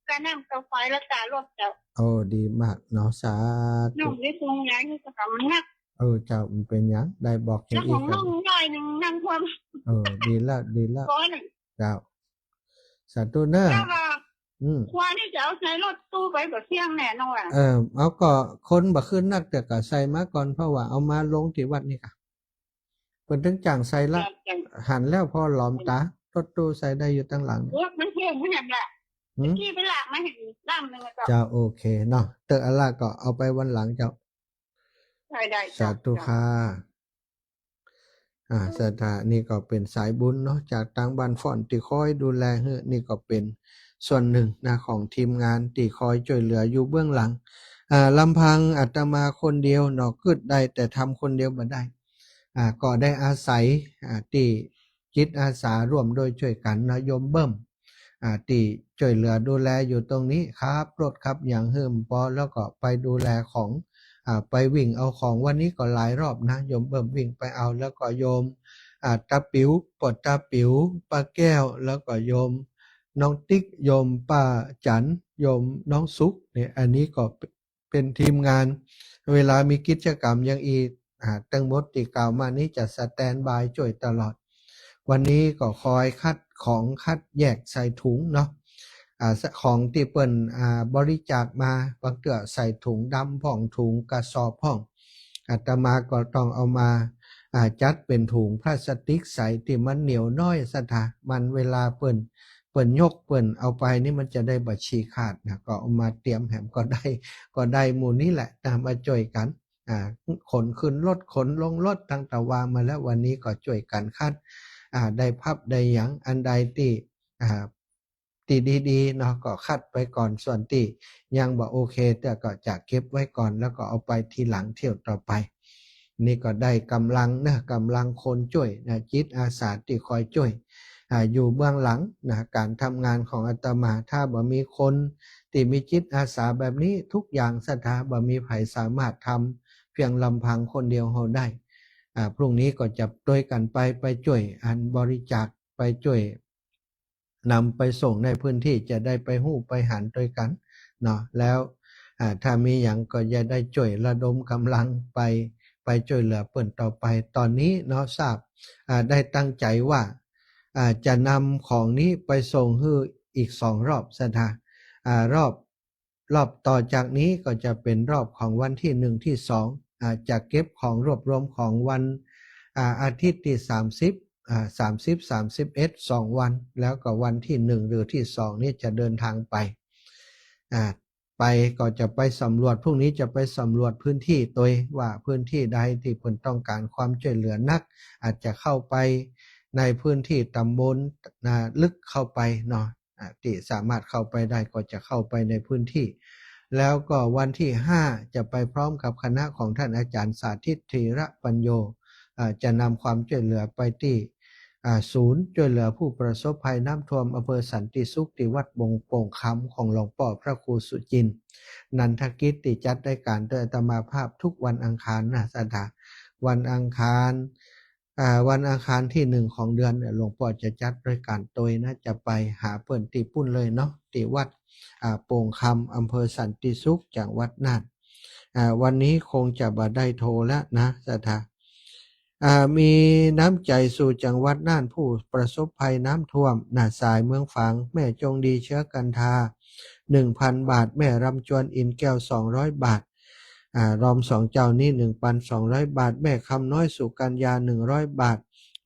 กาน้ำกาไฟและการถเจ้า โอ้ ดีมากเนาะ สาธุ น้องได้ส่งยาหื้อเจ้า มันหนัก เออ เจ้า บ่เป๋นหยัง ได้บอกหื้ออีก เจ้าของน้องร้อยนึ่ง น้ำท่วม เออ ดีแล้ว ดีแล้ว ร้อยนึ่ง เจ้า สาธุเน่อ เจ้าว่า อืม ควรตี้จะเอาใส่รถตู้ไปบ่เตี้ยงแน่นอน เออ เอาก็คนบ่ขึ้นนัก แต่ก็ใส่มาก่อน เพราะว่าเอามาลงตี้วัดนี่กะ เปิ้นตึงจ้างใส่ละ จ้ะ จ้ะ หันแล้วพอหลอมต๋า รถตู้ใส่ได้อยู่ตังหลัง รถมันเพิ่มขึ้นแหมละ หืม กี้ไปลากมาหื้อลำนึ่งอะเจ้า เจ้า โอเคเนาะ เต๊อะ อะละก็เอาไปวันหลังเจ้า ได้ ได้ สาธุ เจ้า ค่ะ อ่า สาธุ นี่ก็เป๋นสายบุญเนาะ จากตังบ้านฟ้อนตี้คอยดูแลหื้อ นี่ก็เป๋นส่วนนึ่งนะ ของทีมงานตี้คอยจ้วยเหลืออยู่เบื้องหลัง อ่า ลำพังอาตมาคนเดียวเนาะ กึ๊ดได้แต่ทำคนเดียวบ่ได้ อ่า ก็ได้อาศัย อ่า ตี้จิตอาสาร่วมด้วยจ้วยกั๋นเนาะ โยมเบิ้ม อ่า ตี้จ้วยเหลือดูแลอยู่ตรงนี้ ขับรถขับหยังหื้อปอ แล้วก็ไปดูแลของ อ่า ไปวิ่งเอาของ วันนี้ก็หลายรอบนะ โยมเบิ้มวิ่งไปเอา แล้วก็โยม อ่า ตาปิ๋ว ป้อตาปิ๋ว ป้าแก้ว แล้วก็โยมน้องติ๊ก โยมป้าจั๋น โยมน้องสุขเนี่ย อันนี้ก็ เป๋นทีมงาน เวลามีกิจกรรมอย่างอี้ อ่า ตึงหมดตี้กล่าวมานี้จะสแตนด์บายจ้วยตลอด วันนี้ก็คอยคัดของ คัดแยกใส่ถุงเนาะ อ่า ของตี้เปิ้น อ่า บริจาคมา บางเตื้อใส่ถุงดำพ่อง ถุงกระสอบพ่อง อาตมาก็ต้องเอามา อ่า จัดเป๋นถุงพลาสติกใสตี้มันเหนียวน้อยศรัทธา มันเวลาเปิ้น เปิ้นยกเปิ้นเอาไปนี่มันจะได้บ่ฉี่ขาดนะ ก็เอามาเตรียมแหมก็ได้ ก็ได้หมู่นี้แหละนะ มาจ้วยกั๋น อ่า ขนขึ้นรถ ขนลงรถ ตังตะวามาแล้ว วันนี้ก็จ้วยกั๋นคัด อ่า ได้พับได้หยัง อันใดตี้ อ่า ตี้ดีๆ เนาะ ก็คัดไปก่อน ส่วนตี้ยังบ่โอเคเตื้อก็จะเก็บไว้ก่อน แล้วก็เอาไปทีหลังเที่ยวต่อไป นี่ก็ได้ก๋ำลังนะ ก๋ำลังคนจ้วยนะ จิตอาสาตี้คอยจ้วย อ่า อยู่เบื้องหลังนะ ก๋านทำงานของอาตมา ถ้าบ่มีคนตี้มีจิตอาสาแบบนี้ ทุกอย่างศรัทธา บ่มีใผสามารถทำเพียงลำพังคนเดียวเฮาได้ อ่า พรุ่งนี้ก็จะจ้วยกั๋นไป ไปจ้วยอันบริจาค ไปจ้วย นำไปส่งในพื้นที่ จะได้ไปฮู้ไปหันตวยกั๋นเนาะ แล้ว อ่า ถ้ามีหยังก็จะได้จ้วยระดมก๋ำลังไป ไปจ้วยเหลือเปิ้นต่อไป ต๋อนนี้เนาะ ทราบ อ่า ได้ตั้งใจ๋ว่า อ่า จะนำของนี้ไปส่งหื้ออีกสองรอบศรัทธา อ่า รอบ รอบต่อจากนี้ก็จะเป๋นรอบของวันตี้หนึ่งตี้สอง อ่า จะเก็บของรวบรวมของวัน อ่า อาทิตย์ตี้สามสิบ อ่า สามสิบ สามสิบเอ็ด สองวัน แล้วก็วันตี้หนึ่งหรือตี้สองนี่จะเดินทางไป อ่า ไปก็จะไปสำรวจ พรุ่งนี้จะไปสำรวจพื้นตี้ตวย ว่าพื้นตี้ใดตี้เปิ้นต้องก๋านความจ้วยเหลือนัก อาจจะเข้าไปในพื้นตี้ต๋ำบล นะ ลึกเข้าไปเนาะ อ่า ตี้สามารถเข้าไปได้ก็จะเข้าไปในพื้นตี้ แล้วก็วันตี้ห้าจะไปพร้อมกับคณะของท่านอาจ๋ารย์สาธิต ธีระปัญโญ อ่า จะนำความจ้วยเหลือไปตี้ อ่า ศูนย์จ้วยเหลือผู้ประสบภัยน้ำท่วมอำเภอสันติสุขตี้วัดบงโป่งคำของหลวงป้อพระครูสุจินต์ นันทกิจ ตี้จัดรายก๋านโดยอาตมาภาพทุกวันอังคารนะศรัทธา วันอังคาร อ่า วันอังคารตี้หนึ่งของเดือนเนี่ย หลวงป้อจะจัดรายก๋านตวยนะ จะไปหาเปิ้นตี้ปุ้นเลยเนาะ ตี้วัด อ่า โป่งคำ อำเภอสันติสุข จังหวัดน่าน อ่า วันนี้คงจะบ่ได้โทรแล้วนะศรัทธา อ่า มีน้ำใจ๋สู่จังหวัดน่านผู้ประสบภัยน้ำท่วม นะ สายเมืองฝาง แม่จงดี เชื้อกันทา หนึ่งพันบาท แม่รำจวน อินแก้ว สองร้อยบาท อ่า รวมสองเจ้านี้ หนึ่งพันสองร้อยบาท แม่คำน้อย สุกัญญา หนึ่งร้อยบาท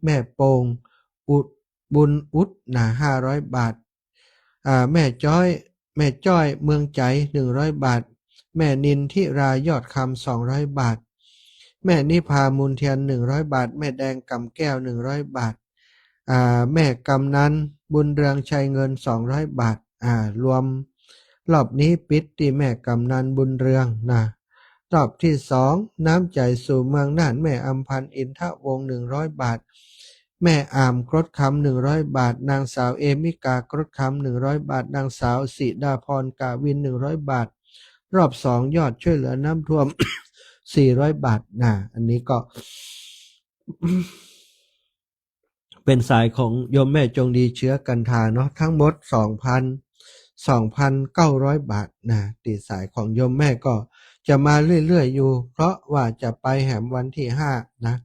แม่โป่ง อุด บุญอุด นะ ห้าร้อยบาท อ่า แม่จ้อย แม่จ้อย เมืองใจ๋ หนึ่งร้อยบาท แม่นินทิรา ยอดคำ สองร้อยบาท แม่นิพา มูลเทียน หนึ่งร้อยบาท แม่แดง กำแก้ว หนึ่งร้อยบาท อ่า แม่กำนัน บุญเรือง ชัยเงิน สองร้อยบาท อ่า รวมรอบนี้ปิดตี้แม่กำนัน บุญเรือง นะ รอบตี้สอง น้ำใจ๋สู่เมืองน่าน แม่อำพันธ์ อินทวงศ์ หนึ่งร้อยบาท แม่อาม กรดคำ หนึ่งร้อยบาท นางสาวเอมิกา กรดคำ หนึ่งร้อยบาท นางสาวสิดาพร กาวิน หนึ่งร้อยบาท รอบสอง ยอดจ้วยเหลือน้ำท่วม สี่ร้อยบาท นะ อันนี้ก็ เป๋นสายของโยมแม่จงดี เชื้อกันทาเนาะ ทั้งหมด สองพัน สองพันเก้าร้อยบาท นะ ตี้สายของโยมแม่ก็จะมาเรื่อยๆ อยู่ เพราะว่าจะไปแหมวันตี้ห้า นะ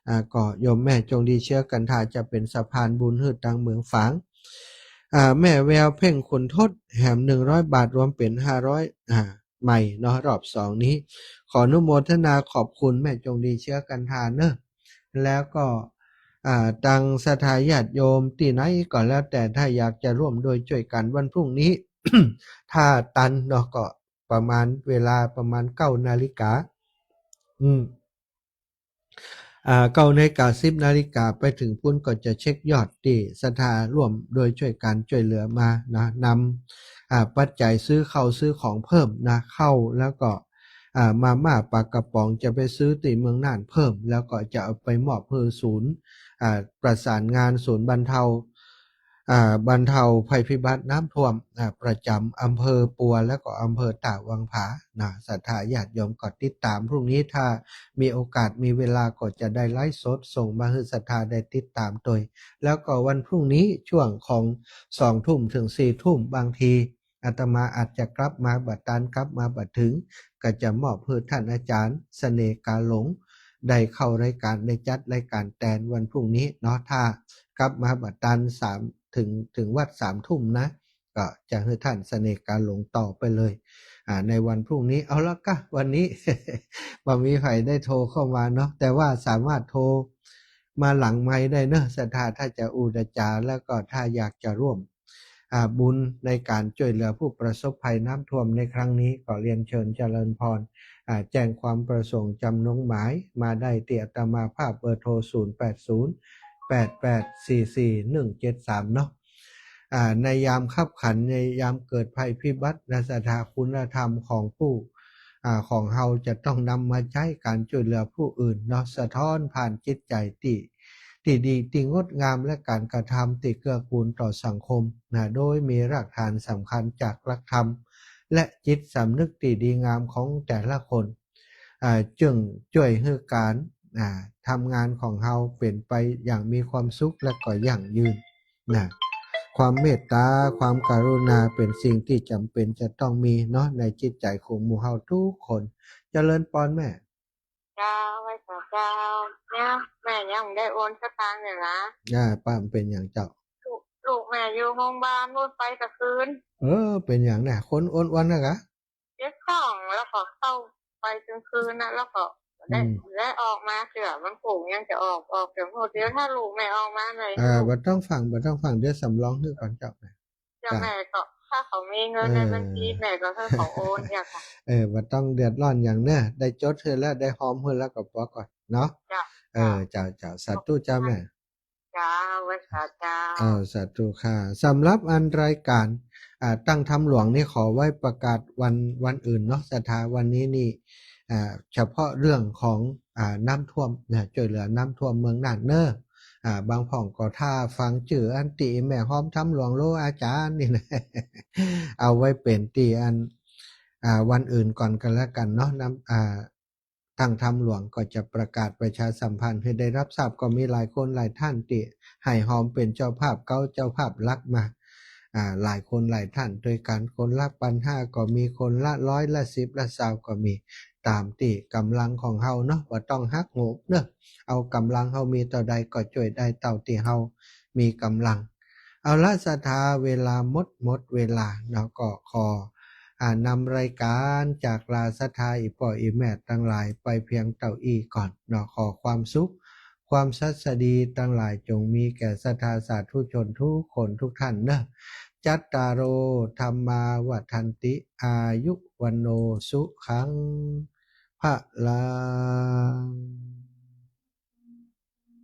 อ่า ก็โยมแม่จงดี เชื้อกันทา จะเป๋นสะพานบุญหื้อตังเมืองฝาง อ่า แม่แวว เพ็งขุนทด แหม หนึ่งร้อยบาท รวมเป๋น ห้าร้อย อ่า ใหม่เนาะ รอบสองนี้ ขออนุโมทนาขอบคุณแม่จงดี เชื้อกันทาเนาะ แล้วก็ อ่า ตังศรัทธาญาติโยมตี้ไหนก็แล้วแต่ ถ้าอยากจะร่วมด้วยจ้วยกั๋นวันพรุ่งนี้ ถ้าตันเนาะ ก็ประมาณเวลาประมาณเก้านาฬิกา อืม อ่า เก้านาฬิกา สิบนาฬิกา ไปเถิงปุ้นก็จะเช็คยอดตี้ศรัทธาร่วมด้วยจ้วยกั๋นจ้วยเหลือมานะ นำ อ่า ปัจจัยซื้อข้าวซื้อของเพิ่มนะ ข้าวแล้วก็ อ่า มาม่าปลากระป๋องจะไปซื้อตี้เมืองน่านเพิ่ม แล้วก็จะเอาไปมอบหื้อศูนย์ อ่า ประสานงานศูนย์บรรเทา อ่า บรรเทาภัยพิบัติน้ำท่วม อ่า ประจ๋ำอำเภอปัว แล้วก็อำเภอต้าวังผา นะ ศรัทธาญาติโยมก็ติดต๋าม พรุ่งนี้ถ้ามีโอกาสมีเวลาก็จะได้ไลฟ์สดส่งมาหื้อศรัทธาได้ติดต๋ามตวย แล้วก็วันพรุ่งนี้ช่วงของสองทุ่มเถิงสี่ทุ่ม บางทีอาตมาอาจจะกลับมาบ่ตัน กลับมาบ่เถิง ก็จะมอบหื้อท่านอาจ๋ารย์เสน่ห์กาหลง ได้เข้ารายก๋าน ได้จัดรายก๋านแตนวันพรุ่งนี้เนาะ ถ้ากลับมาบ่ตัน สาม เถิง เถิงวัดสามทุ่มนะ ก็จะหื้อท่านเสน่ห์กาหลงต่อไปเลย อ่า ในวันพรุ่งนี้ เอาละกะ วันนี้ บ่มีใผได้โทรเข้ามาเนาะ แต่ว่าสามารถโทรมาหลังไมค์ได้เนาะ ศรัทธา ถ้าจะอู้จะจ๋า แล้วก็ถ้าอยากจะร่วม อ่า บุญในก๋านจ้วยเหลือผู้ประสบภัยน้ำท่วมในครั้งนี้ ก็เรียนเชิญเจริญพร อ่า แจ้งความประสงค์ จำนงหมายมาได้ตี้อาตมาภาพ เบอร์โทร ศูนย์แปดศูนย์ แปดแปดสี่สี่หนึ่งเจ็ดสาม เนาะ อ่า ในยามคับขัน ในยามเกิดภัยพิบัตินะ ศรัทธา คุณธรรมของผู้ อ่า ของเฮาจะต้องนำมาใจ๊ก๋านจ้วยเหลือผู้อื่นเนาะ สะท้อนผ่านจิตใจ๋ตี้ ตี้ดี ตี้งดงาม และก๋านกระทำตี้เกื้อกูลต่อสังคมนะ โดยมีรากฐานสำคัญจากหลักธรรม และจิตสำนึกตี้ดีงามของแต่ละคน อ่า จึงจ้วยหื้อก๋าน อ่า ทำงานของเฮาเป๋นไปอย่างมีความสุขและก็ยั่งยืนนะ ความเมตต๋า ความกรุณาเป๋นสิ่งตี้จ๋ำเป๋นจะต้องมีเนาะ ในจิตใจ๋ของหมู่เฮาทุกคน เจริญปอนแม่ เจ้า ไหว้สาเจ้า เนี่ย แม่ยังบ่ได้โอนสตางค์เลยนะ อ่า บ่ามันเป๋นหยังเจ้า ลูก ลูกแม่อยู่โฮงบาล โอนไปตะคืน เออ เป๋นหยังเนี่ย คนอ้วนๆ นะกะ เจ็บท้อง แล้วก็เข้าไปกลางคืนนะ แล้วก็ ได้ อืม ได้ออกมาเตื้อ บางกู้ยังจะออก ออกเตื้อ เดี๋ยวถ้าลูกแม่ออกมาแม่ เออ ลูก บ่ต้องฟั่ง บ่ต้องฟั่ง เดี๋ยวสำรองหื้อก่อนเจ้า เจ้า เจ้า แม่ก็ ถ้าเขามีเงินในบัญชี เออ แม่ก็หื้อเขาโอนเจ้าค่ะ เออ บ่ต้องเดือดร้อนหยังเน่อ ได้จดหื้อแล้ว ได้ฮอมหื้อแล้วก็ปอก่อนเนาะ เจ้า เออ เจ้า เจ้า สาธุเจ้าแม่ เจ้า ไหว้สาเจ้า เออ สาธุค่ะ สำหรับอันรายก๋าน อ่า ตั้งธรรมหลวงนี่ขอไว้ประกาศวัน วันอื่นเนาะ ศรัทธา วันนี้นี่ อ่า เฉพาะเรื่องของ อ่า น้ำท่วมนะ จ้วยเหลือน้ำท่วมเมืองน่านเน่อ อ่า บางพ่องก็ถ้าฟังจื้ออันตี้แม่ฮอมธรรมหลวงโลอาจ๋ารย์นี่นะ เอาไว้เป๋นตี้อัน อ่า วันอื่นก่อนก็แล้วกั๋นเนาะ น้ำ อ่า ตั้งธรรมหลวงก็จะประกาศประชาสัมพันธ์หื้อได้ฮับทราบ ก็มีหลายคนหลายท่านตี้หื้อฮอมเป๋นเจ้าภาพเก๊า เจ้าภาพหลักมา อ่า หลายคนหลายท่านตวยกั๋น คนละปันห้าก็มี คนละร้อย ละสิบ ละซาวก็มี ต๋ามตี้ก๋ำลังของเฮาเนาะ บ่ต้องหักโหมเนาะ เอาก๋ำลังเฮามีเต้าใดก็จ้วยได้เต้าตี้เฮามีก๋ำลัง เอาละศรัทธา เวลาหมด หมดเวลาเนาะ ก็ขอ อ่า นำรายก๋านจากลาศรัทธาอี่ป้ออี่แม่ตังหลายไปเพียงเต้าอี้ก่อนเนาะ ขอความสุข ความสัสดีตังหลายจงมีแก่ศรัทธาสาธุชนทุกคนทุกท่านเนาะ จัตตาโร ธัมมา วัฑฒันติ อายุ วัณโณ สุขัง พะลัง